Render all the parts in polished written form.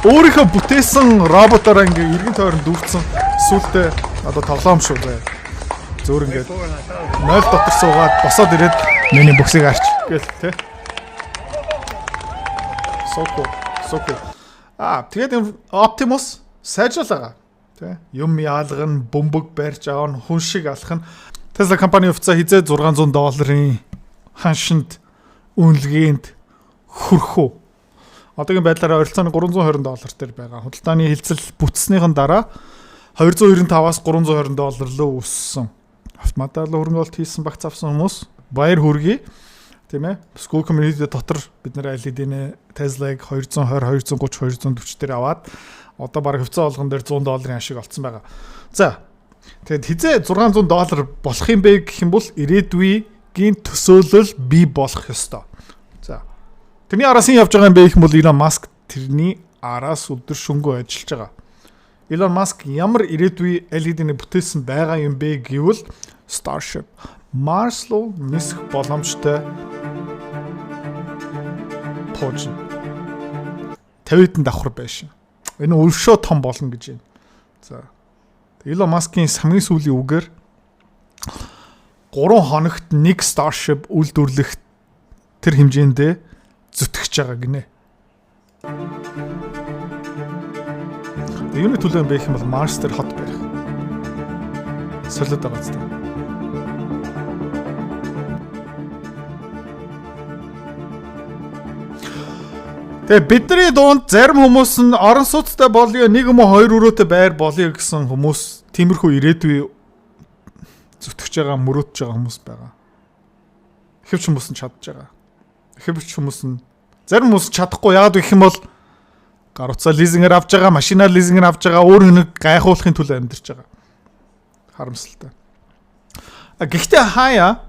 Өөрийнхөө бүтээсэн роботоор ингээ эргэн тойрон дүүрсэн сүултээ одоо тоглоом шүү заяа. Зөөр ингээд 0 дотор суугаад босоод ирээд миний бөксийг арч гэл тэ. So cool. So cool. Аа, тэгээд энэ Optimus сайжруулгаа. Тэ. Юм яалган, бөмбөг барьж аавна, хүн шиг алах нь. Tesla компани хувьцаа хизээ 600 долларын ханшинд үнэлгээнд хүрэх үү? Одоогийн байдлаар ойролцоогоо 320 доллар дээр байгаа. Худалдааны хилцэл бүтснийхэн дараа 295-аас 320 доллар руу өссөн. Автоматар хөрөнгө оруулалт хийсэн, багц авсан хүмүүс баяр хүргэе. Тийм ээ. School community дотор бид нэр аль хэдийн Tesla-г 220, 230, 240 дээр аваад одоо бараг хувьцаа болгон дээр 100 долларын ашиг олцсон байгаа. За. Тэгээд хизээ 600 доллар болох юм бэ гэх юм бол ирээдүйн төсөөлөл бий болох ёстой. За. Тэрний араас нь явж байгаа юм бэ гэх юм бол Elon Musk тэрний араас өдөр шөнөгүй ажиллаж байгаа. Elon Musk ямар ирээдүй аль хэдийн бүтээсэн байгаа юм бэ гэвэл Starship Марс руу нисэх боломжтой пуужин. 50 хэдэн давхар байшин. Энэ өвшөө том болно гэж байна. За. Elon Musk-ийн хамгийн сүүлийн үгээр 3 хоногт нэг Starship үйлдвэрлэх тэр хэмжээндээ зүтгэж байгаа гинэ. Тэгээ юуны төлөө юм бэ гэх юм бол Марс дээр хот барих. Солиод байгаа зү. Тэгээ бидний дунд зарим хүмүүс нь орон сууцтай болёо, нэг юм уу хоёр өрөөтэй байр болёо гэсэн хүмүүс тиймэрхүү ирээдүй зүтгэж байгаа, мөрөөдөж байгаа хүмүүс байгаа. Ихэвч хүмүүс нь чадж байгаа. Ихэвч хүмүүс нь, зарим хүмүүс чадахгүй, яагаад гэх юм бол гар утсаа лизингээр авч байгаа, машинаа лизингээр авч байгаа, өөр нэг гайхуулахын төлөө амьдарч байгаа. Харамсалтай. А гэхдээ хаяа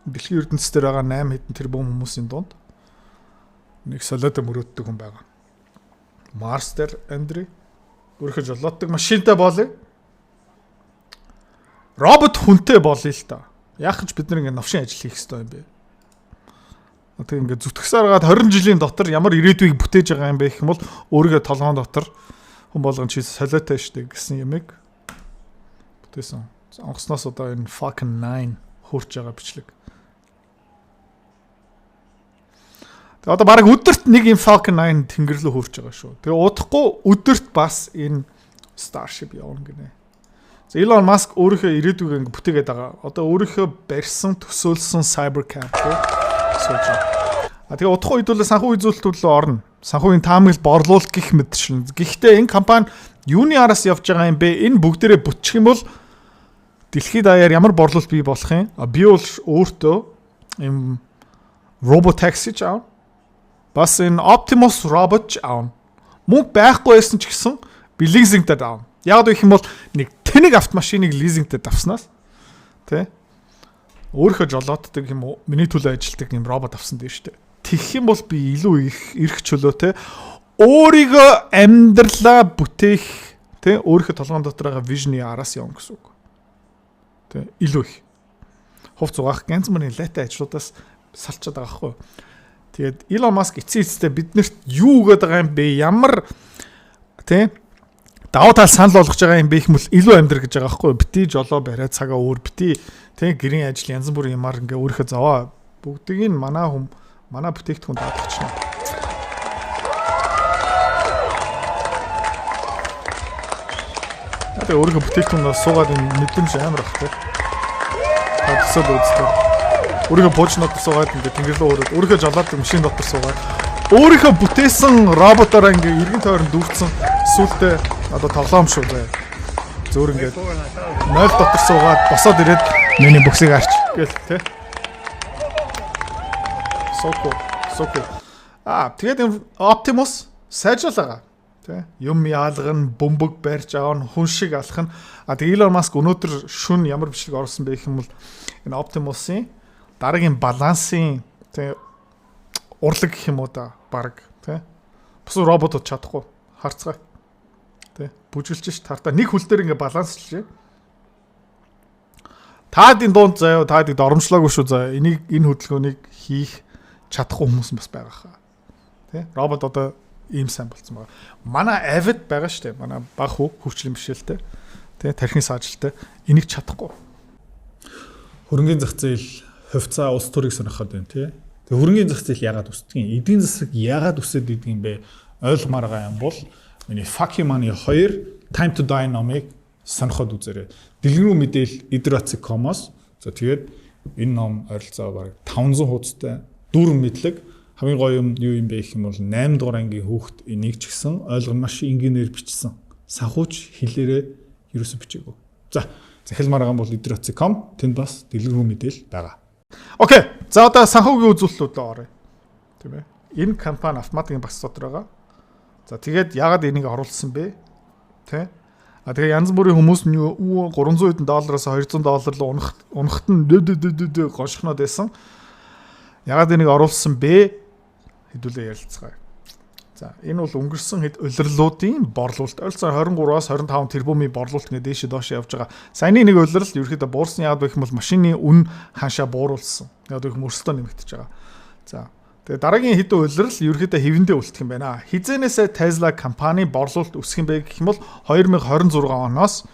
дэлхийн ертөнцийн дээр байгаа 8 хэдэн тэрбум хүмүүсийн дунд нэг солиотой мөрөөддөг хүн байгаа. Марс дээр амьдрий. Өөрийнхөө жолооддаг машинтай болъё. Робот хүнтэй болъё л та. Яах гэж бид нар ингэ новшин ажил хийх ёстой юм бэ? Тэг ингээ зүтгэсээр гаад 20 жилийн дотор ямар ирээдүйг бүтээж байгаа юм бэ гэх юм бол өөрийнхөө толгоон дотор хүн болгон чи солиотой штэ гэсэн юмыг бүтээсэн. Онгоцноос одоо энэ Falcon 9 хөөрч байгаа бичлэг. Тэгээ одоо бараг өдөрт нэг юм Falcon 9 тэнгэр рүү хөөрч байгаа шүү. Тэгээ удахгүй өдөрт бас энэ Starship явна гинэ. За, Elon Musk өөрийнхөө ирээдүйг ингэ бүтээгээд байгаа. Одоо өөрийнхөө барьсан, төсөөлсөн Cybercab руу сууж байгаа. А тэгээ удахгүй хэдүүлээ санхүү үзүүлэлтүүд рүү орно. Санхүүгийн таамаглал, борлуулалт гих мэтчлэн. Гэхдээ энэ компани юуны араас явж байгаа юм бэ? Энэ бүгдээрээ бүтчих юм бол дэлхийд даяар ямар борлуулалт бий болох юм? А би бол өөртөө юм robotaxi ч аав. Бас энэ Optimus robot ч аавна. Мөнгө байхгүй байсан ч гэсэн би лизингтэй аавна. Яг гэх юм бол нэг тэнэг автомашиныг лизингтэй авснаас, тэ, өөрийнхөө жолооддаг юм уу, миний төлөө ажилладаг юм робот авсан дээр штэ. Тэгэх юм бол би илүү их эрх чөлөөтэй, өөрийгөө амьдралаа бүтээх, тэ, өөрийнхөө толгоон дотор байгаа vision ы араас явна гэсэн үг. Тэ, илүү их. Хувц угаах, янз бүрийн лайтай ажлуудаас салчаад байгаа байхгүй юу? Тэгээд Elon Musk эцсийн эцэстээ биднэрт юу өгöd байгаа юм бэ? Ямар, тэ, давуу тал санал болгож байгаа юм бэ гэх юм бол илүү амьдр гэж байгаа байхгүй юу? Бити жолоо бариад цагаа өөр, бити, тэ, гэрийн ажил, янз бүрийн юмар ингээ өөрийнхөө зовоо бүгдийг нь манай хүм манай бүтээгдэхүүн даатгачихна. Тэгээ өөрийнхөө бүтээгдэхүүнээс суугаад энэ мэдрэмж амар ах, тэ. Та төсөөл үздэг. Өөрийнхөө пуужин дотор суугаад ингээ тэнгэр рүү өрөөд, өөрийнхөө жолооддаг машин дотор суугаад, өөрийнхөө бүтээсэн роботоор ингээ эргэн тойрон дүүрсэн сүултээ одоо тоглоом шүү заяа. Зөөр ингээд 0 дотор суугаад босоод ирээд миний бөксийг арч гэл тэ. So cool. So cool. Аа, тэгээд энэ Optimus сайжруулгаа. Тэ. Юм яалган, бөмбөг барьж аавна, хүн шиг алах нь. А тэгээ Elon Musk өнөөдөр шүн ямар бичлэг оруулсан бэ гэх юм бол энэ Optimus-ын дараагийн балансын, тэ, урлаг гэх юм уу да, баг, тэ. Бус роботууд чадахгүй харцгаа. Тэ. Бүжгэлж ш тартаа нэг хөл дээр ингээ баланслж. Таадын дунд заяа, таадыг доромжлоогүй шүү заяа. Энийг, энэ хөдөлгөөнийг хийх чадахгүй хүмүүс бас байгаа хаа. Тэ? Робот одоо Ийм сайн болцсон байгаа. Манай Avid байгаа шүү дээ. Манай баг хүү хөгжлийн бишэлтэй. Тэ, тархины саажилттай. Энийг чадахгүй. Хөрөнгөний зах зээл, хувьцаа, улс төрийг сонирхоод байна, тий. Тэгээ хөрөнгөний зах зээл яагаад өсдөг юм? Эдийн засаг яагаад өсөд идэг юм бэ? Ойлгомоор байгаа юм бол миний Fuck You Money 2 Time to Die номыг сонирхоод үзээрэй. Дэлгэрэнгүй мэдээлэл idrats.com-оос. За, тэгээд энэ ном ойролцоогоо бараг 500 хуудастай, дүүрэн мэдлэг. Хамгийн гоё юм юу юм бэ гэх юм бол 8 дугаар ангийн хүүхэд энийг ч гэсэн ойлгоно, маш энгийнээр бичсэн. Санхүүч хэлээрээ ерөөсөн бичээгүй. За, захиалмаар байгаа бол idrats.com, тэнд бас дэлгэрэнгүй мэдээлэл байгаа. Okay. За, одоо санхүүгийн үзүүлэлтүүд рүү оръё. Тийм ээ. Энэ компани автоматикийн багц дотор байгаа. За, тэгээд яагаад энийг оруулсан бэ? Тэ? А тэгээ янз бүрийн хүмүүс нь 300 хэдэн доллараас 200 доллар руу унах унахт нь дэ дэ дэ дэ гошхнод байсан. Яагаад энийг оруулсан бэ? Хэдүүлээ ярилцгаая. За, энэ бол өнгөрсөн хэд улирлуудын борлуулалт. Ойролцоогоор 23-аас 25 тэрбумын борлуулалт ингээд дээшээ доош явж байгаа. Саяны нэг улирал ерөөхдөө буурсан. Яагаад гэх юм бол машины үн ханшаа бууруулсан. Яагаад гэх юм өрсөлдөө нэмэгдэж байгаа. За, тэгээ дараагийн хэдэн улирал ерөөхдөө хэвэндээ үлдэх юм байна. Хизэнээсээ Tesla компани борлуулалт өсөх юм бэ гэх юм бол 2026 оноос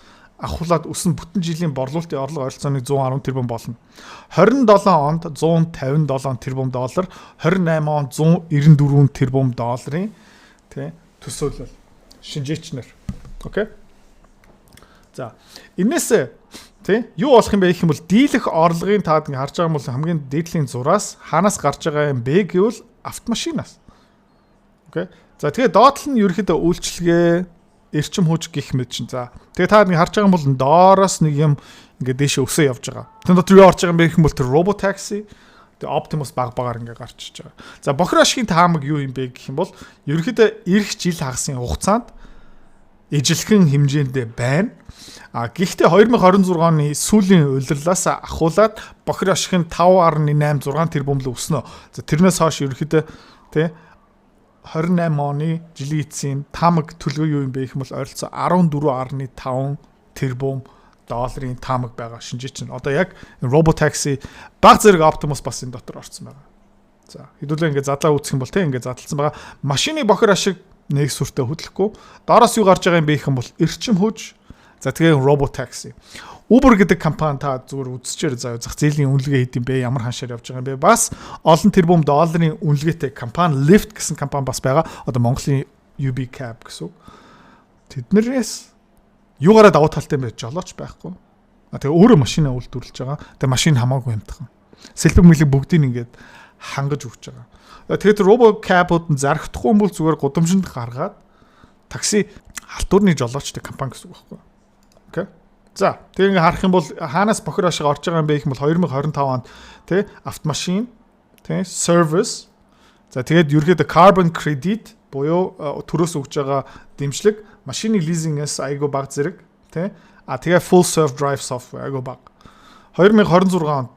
ахуулаад өснө, бүтэн жилийн борлуулалтын орлого ойролцоогоо 110 тэрбум болно. 27 онд 157 тэрбум доллар, 28 онд 194 тэрбум долларын, тий, төсөөлөл шинжээчнэр. Okay. За, энэс, тий, юу болох юм бэ гэх юм бол дийлэх орлогын таад ингээ харж байгаа юм бол хамгийн дээдлийн зураас хаанаас гарч байгаа юм бэ гэвэл автомашинаас. Okay. За, тэгээ доотлол нь ерөөхдөө үйлчилгээ, эрчим хүч гих мэт чинь. За. Тэгээ та нэг харж байгаа юм бол доороос нэг юм ингээ дээшээ өсөө явж байгаа. Тэн дотор юу орж байгаа юм бэ гэх юм бол тэр robo taxi, тэгээ Optimus баг багаар ингээ гарч иж байгаа. За, бохир ашигын таамаг юу юм бэ гэх юм бол ерөөхдөө ирэх жил хагасын хугацаанд ижилхэн хэмжээндээ байна. А гэхдээ 2026 оны сүүлийн улирлаас ахуулаад бохир ашиг нь 5.8 6 тэрбум л өснө. За, тэрнээс хойш ерөөхдөө, тий, 28 оны жилийн эцсийн таамаг төлгөө юу юм бэ гэх юм бол ойролцоо 14.5 тэрбум долларын таамаг байгаа шинжээч нь. Одоо яг robotaxi, баг зэрэг Optimus бас энэ дотор орсон байгаа. За, хэдүүлээ ингээ задлаа үүсэх юм бол, те, ингээ задлсан байгаа. Машины бохир ашиг нэг сүртэй хөдлөхгүй. Доороос юу гарч байгаа юм бэ гэх юм бол эрчим хүч. За, тэгээ robotaxi. Uber гэдэг компани та зүгээр үзчихээр заяа, зах зээлийн үнэлгээ хэд юм бэ? Ямар ханшаар явж байгаа юм бэ? Бас олон тэрбум долларын үнэлгээтэй компани Lyft гэсэн компани бас байгаа. Одоо Монголын UB Cab гэсэн үг. Тэднэрээс юугаараа давуу талтай юм бэ? Жолооч байхгүй. А тэгээ өөрөө машина үйлдвэрлэж байгаа. Тэгээ машин хамаагүй хямдхан. Сэлбэг мэлэг бүгдийг ингээд хангаж өгч байгаа. Тэгээд robo cab-ууд нь зарагдахгүй юм бол зүгээр гудамжинд гаргаад такси халтуурны жолоочтой компани гэсэн үг байхгүй. Okay. За, тэгээ ингээ харах юм бол хаанаас бохир ашиг орж байгаа юм бэ гэх юм бол 2025 онд, тий, автомашин, тий, service, за, тэгээд ерөөхдөө carbon credit буюу төрөөс өгж байгаа дэмжлэг, машины лизингээс айгу баг зэрэг, тий, а тэгээ full self drive software айгу баг. 2026 онд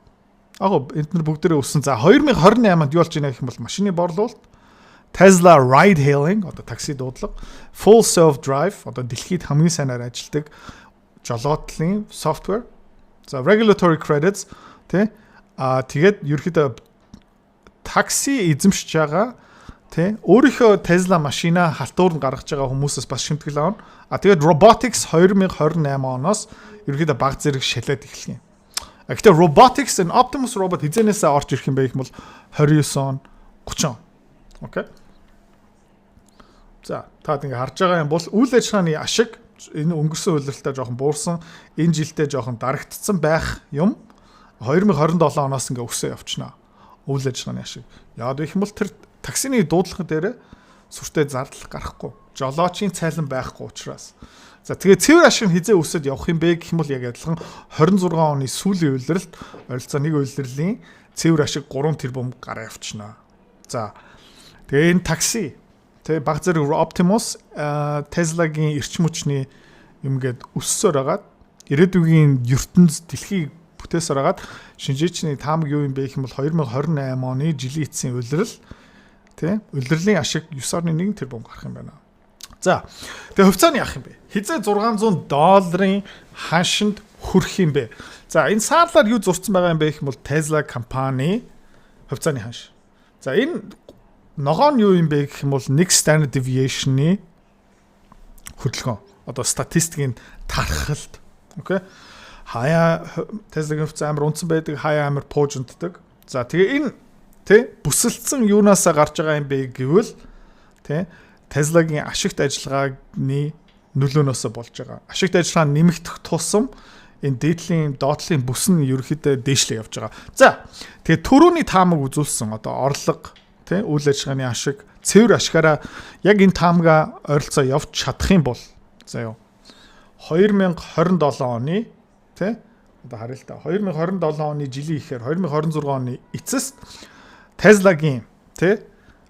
яг энд нар бүгдээрээ өссөн. За, 2028 онд юу болж байна гэх юм бол машины борлуулалт, Tesla ride hailing, одоо такси дуудлага, full self drive, одоо дэлхийд хамгийн сайнаар ажилладаг жолоотлын software. За, regulatory credits, тий, а тэгээд ерөөхдөө такси эзэмшиж байгаа, тий, өөрийнхөө Tesla машина халтуур нь гаргаж байгаа хүмүүсээс бас шимтгэл авна. А тэгээд robotics 2028 оноос ерөөхдөө баг зэрэг шалаад эхлэх юм. А гэхдээ robotics and Optimus robot хизэнээсээ орж ирэх юм бэ гэх юм бол 29 он, 30 он. Okay. За, та ингээ харж байгаа юм бол үйл ажиллагааны ашиг энэ өнгөрсөн улиралтай жоохон буурсан, энэ жилдээ жоохон дарагдцсан байх юм. 2027 оноос ингээ өсөө явчихна. Үйл ажиллагааны ашиг. Яг гэх юм бол тэр таксины дуудлага дээр сүртэй зардал гарахгүй. Жолоочийн цайлан байхгүй учраас. За, тэгээ цэвэр ашиг нь хизээ өсөд явах юм бэ гэх юм бол яг адилхан 26 оны сүүлийн улиралд ойролцоо нэг улирлын цэвэр ашиг 3 тэрбум гараа явчихна. За, тэгээ энэ такси, тэг баг зэрэг Optimus, Tesla-гийн эрчим хүчний юм гээд өссөөр агаад ирээдүйн ертөнц дэлхийг бүтээсээр агаад шинжээчний таамаг юу юм бэ гэх юм бол 2028 оны жилийн эцсийн улирал, тий, улирлын ашиг 9.1 тэрбум гарах юм байна. За, тэгээ хувьцааны яах юм бэ? Хизээ 600 долларын ханшинд хүрэх юм бэ? За, энэ саарлаар юу зурцсан байгаа юм бэ гэх юм бол Tesla компани хувьцааны ханш. За, энэ Ногоон юу юм бэ гэх юм бол нэг standard deviation-ы хөдөлгөөн. Одоо статистикийн тархалт. Okay. Хаяа Tesla-гийн хувьцаа амар унасан байдаг, хаяа амар пуужинддаг. За, тэгээ энэ тий бүсэлдсэн юунаасаа гарч байгаа юм бэ гэвэл тий Tesla-гийн ашигт ажиллагааны нөлөөнөөсөө болж байгаа. Ашигт ажиллагаа нэмэгдэх тусам энэ дээдлийн доотлын бүс нь ерөөхдөө дээшлээ явж байгаа. За, тэгээ түрүүний таамаг үзүүлсэн одоо орлого тий үйл ажиллагааны ашиг, цэвэр ашигаараа яг энэ таамага ойролцоо явж чадах юм бол за юу 2027 оны тий одоо харъя л та, 2027 оны жилийн ихээр 2026 оны эцэст Tesla-гийн тий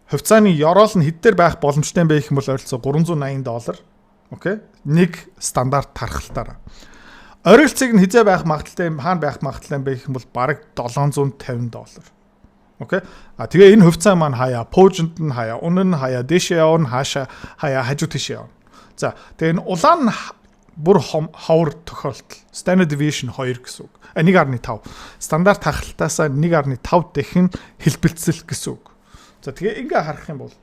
хувьцааны ёроол нь хэд дээр байх боломжтой юм бэ гэх юм бол ойролцоо 380 доллар. Okay. Нэг стандарт тархалтаараа. Оргил цэг нь хэзээ байх магадлалтай юм, хаана байх магадлалтай юм бэ гэх юм бол бараг 750 доллар. Okay. А тэгээ энэ хувьцаа маань хаяа пуужинд нь, хаяа унан, хаяа дээшээ явна, хаашаа хаяа хажуу тийшээ явна. За, тэгээ энэ улаан бүр ховор тохиолдол standard deviation 2 гэсэн үг. А 1.5. Стандарт хахалтаасаа 1.5 дахин хэлбэлцэл гэсэн үг. За, тэгээ ингээ харах юм бол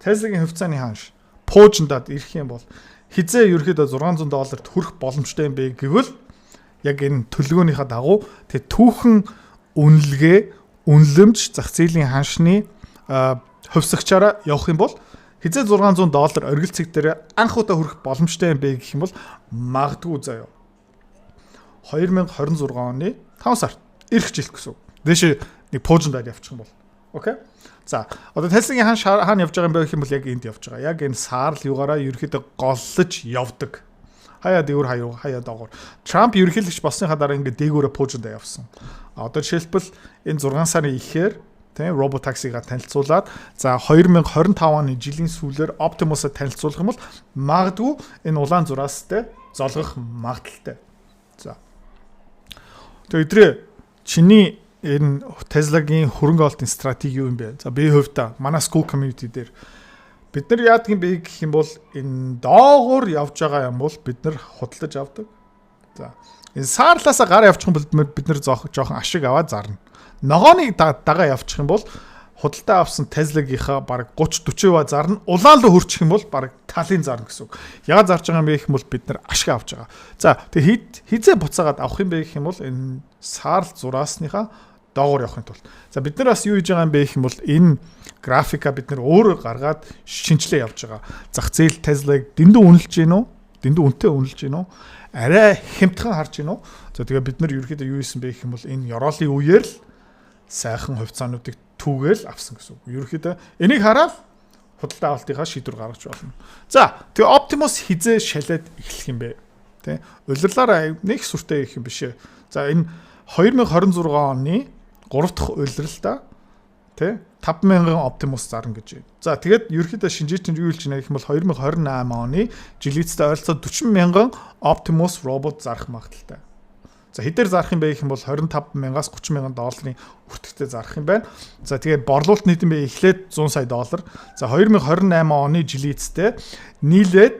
Tesla-гийн хувьцааны ханш пуужиндаад ирэх юм бол хэзээ ерөөхдөө 600 долларт хүрэх боломжтой юм бэ гэвэл яг энэ төлөвлөгөөнийхөө дагуу тэгээ түүхэн үнэлгээ, үнэлэмж, зах зээлийн ханшны хувьсагчаараа явах юм бол хэзээ 600 доллар оргил цэг дээр анх удаа хүрэх боломжтой юм бэ гэх юм бол магадгүй заяа 2026 оны 5 сард, ирэх жил гэсэн үг. Дээш нэг пуужиндаад явчих юм бол. Okay. За, одоо Tesla-гийн ханш хаана явж байгаа юм бэ гэх юм бол яг энд явж байгаа. Яг энэ саарл югаараа ерөөхдөө голлож явдаг. Хаяа дээгүүр, хаяа хаяа доогоор. Трамп ерөнхийлөгч болсныхаа дараа ингээд дээгүүрээ пуужиндаа явсан. Одоо жишээлбэл энэ 6 сарын ихээр тийм Robotaxi-га танилцуулаад, за, 2025 оны жилийн сүүлээр Optimus-а танилцуулах юм бол магадгүй энэ улаан зураастай золгох магадлалтай. За. Тэгээ өдрөө чиний энэ Tesla-гийн хөрөнгө оруулалтын стратеги юу юм бэ? За, би хувьдаа манай Skool community дээр бид нар яадаг юм бэ гэх юм бол энэ доогуур явж байгаа юм бол бид нар худалдаж авдаг. За, энэ саарлаасаа гар явчих юм бол бид нар жоохон ашиг аваад зарна. Ногооныг дагаа явчих юм бол худалдаа авсан Tesla-гийнхаа бараг 30 40% зарна. Улаан руу хөрчих юм бол бараг талын зарна гэсэн үг. Яагаад зарж байгаа юм бэ гэх юм бол бид нар ашиг авч байгаа. За, тэгээ хэзээ буцаагаад авах юм бэ гэх юм бол энэ саарл зураасныхаа доогуур явахын тулд. За, бид нар бас юу хийж байгаа юм бэ гэх юм бол энэ графика бид нар өөрөө гаргаад шинжилгээ явж байгаа. Зах зээл Tesla-г дэндүү үнэлж гин үү? Дэндүү үнэтэй үнэлж гин үү? Арай хямдхан харж гин үү? За, тэгээ бид нар ерөөхдөө юу хийсэн бэ гэх юм бол энэ ёроолын үеэр л сайхан хувьцаануудыг түүгээл авсан гэсэн үг. Ерөөхдөө энийг хараад худалдаа авалтынхаа шийдвэр гаргаж болно. За, тэгээ Optimus хэзээ шалаад эхлэх юм бэ? Тэ? Улирлаараа нэг сүртэй их юм биш ээ. За, энэ 2026 оны 3 дахь улиралда тэ 5000 Optimus зарна гэж байна. За, тэгээд ерөөхдөө шинжээч нь юу хэлж байна гэх юм бол 2028 оны жилийн эцэст ойролцоо 40,000 Optimus робот зарах магадлалтай. За, хэдээр зарах юм бэ гэх юм бол 25 мянгаас 30 мянган долларын өртөгтэй зарах юм байна. За, тэгээд борлуулалт нийт юм бэ эхлээд 100 сая доллар. За, 2028 оны жилийн эцэстээ нийлээд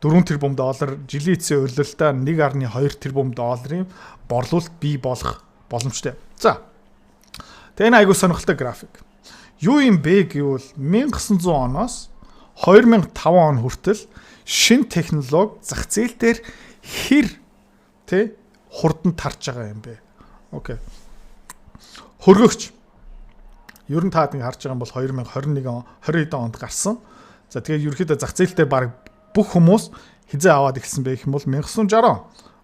4 тэрбум доллар, жилийн эцсийн улиралдаа 1.2 тэрбум долларын борлуулалт бий болох боломжтой. За. Тэгээ энэ айгуу сонирхолтой график. Юу юм бэ гэвэл 1900 оноос 2005 он хүртэл шинэ технологи зах зээл дээр хэр тэ хурдан тарж байгаа юм бэ? Okay. Хөргөгч. Ер нь та нэг харж байгаа юм бол 2021 он, 20 онд гарсан. За, тэгээд ерөөхдөө зах зээл дээр баг бүх хүмүүс хэзээ аваад эхэлсэн бэ гэх юм бол 1960 он.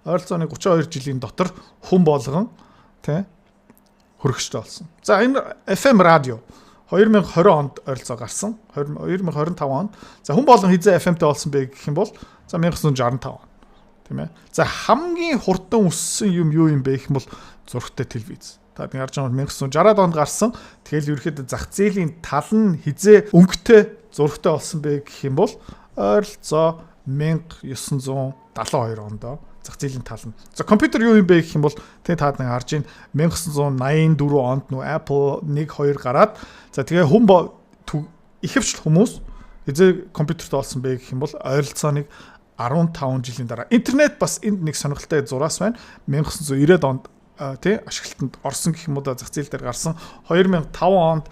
Ойролцоогоо 32 жилийн дотор хүн болгон тий хөргөгчтэй болсон. За, энэ FM радио 2020 онд ойролцоо гарсан. 2025 онд. За, хүн болгон хэзээ FM-тэй болсон бэ гэх юм бол за 1965 он. Тийм ээ. За, хамгийн хурдан өссөн юм юу юм бэ гэх юм бол зурагтай телевиз. Та нэг харж байгаа 1960-аад онд гарсан. Тэгэл ерөөхдөө зах зээлийн тал нь хэзээ өнгөтэй зурагтай болсон бэ гэх юм бол ойролцоо 1972 онд зах зээлийн тал нь. За, компьютер юу юм бэ гэх юм бол тэг та нэг харж байна 1984 онд нүү Apple 1 2 гараад, за тэгээ хүн ихэвчлэн хүмүүс хэзээ компьютерт олсон бэ гэх юм бол ойролцоо нэг 15 жилийн дараа. Интернет бас энд нэг сонирхолтой зураас байна. 1990-ад онд тий ашиглалтанд орсон гэх юм уу да, зах зээл дээр гарсан. 2005 онд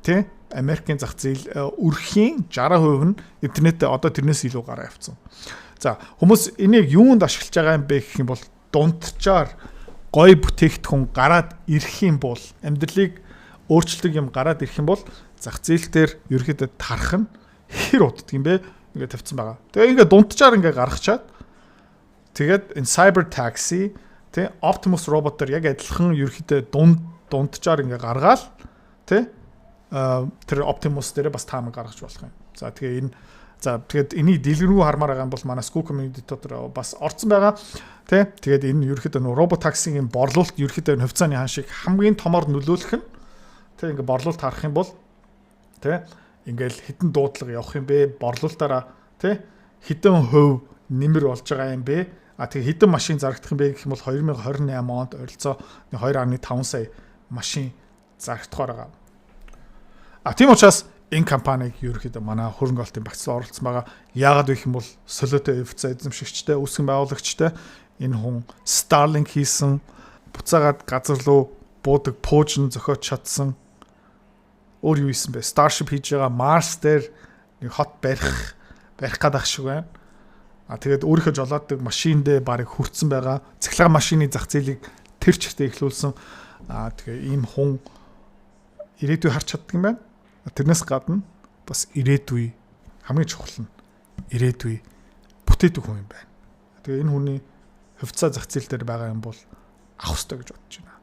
Тэ, Америкийн зах зээл өрхийн 60% нь интернетээ одоо тэрнээс илүү гараа явцсан. За, хүмүүс энийг юунд ашиглаж байгаа юм бэ гэх юм бол дунджаар гоё бүтээгдэхүүн гараад ирэх юм бол, амьдралыг өөрчилдөг юм гараад ирэх юм бол зах зээл дээр ерөөхдөө тарах нь хэр уддаг юм бэ? Ингээд тавьсан байгаа. Тэгээ ингээд дунджаар ингээд гаргачаад, тэгээд энэ cyber taxi, тэ, Optimus роботоор яг адилхан ерөөхдөө дунджаар ингээд гаргаал, тэ, тэр Optimus дээрээ бас таамаг гаргаж болох юм. За, тэгээ энэ, за, тэгээд энийг дэлгэрэнгүй хармаар байгаа юм бол манай School Community дотор бас орцсон байгаа. Тэ? Тэгээд энэ ерөөхдөө нөө робот таксигийн борлуулалт ерөөхдөө энэ хувьцааны ханшийг хамгийн томор нөлөөлөх нь, тэ, ингээ борлуулалт харах юм бол, тэ, ингээл хэдэн дуудлага явах юм бэ? Борлуулалтаараа, тэ, хэдэн хувь нэмэр болж байгаа юм бэ? А тэгээ хэдэн машин зарагдах юм бэ гэх юм бол 2028 онд ойролцоо 2.5 сая машин зарагдахаар байгаа. А тийм учраас энэ компаниг ерөөхдөө манай хөрөнгө оруулалтын багцлал оролцсон байгаа. Яагаад вэ гэх юм бол солиотой хувьцаа эзэмшигчтэй, үүсгэн байгуулагчтай энэ хүн Starlink хийсэн, буцаагаад газар руу буудаг пуужин зохиож чадсан. Өөр юу хийсэн бэ? Starship хийж байгаа, Mars дээр нэг хот барих гадах шиг байна. А тэгээд өөрийнхөө жолооддаг машиндээ барыг хүртсэн байгаа. Цахилгаан машины зах зээлийг тэр чигтээ эхлүүлсэн. А тэгээ ийм хүн ирээдүй харж чаддаг юм байна. Тэрнээс гадна бас ирээдүй, хамгийн чухал нь ирээдүй бүтээдэг хүн юм байна. Тэгээ энэ хүний хувьцаа зах зээл дээр байгаа юм бол авах хэрэгтэй гэж бодож байна.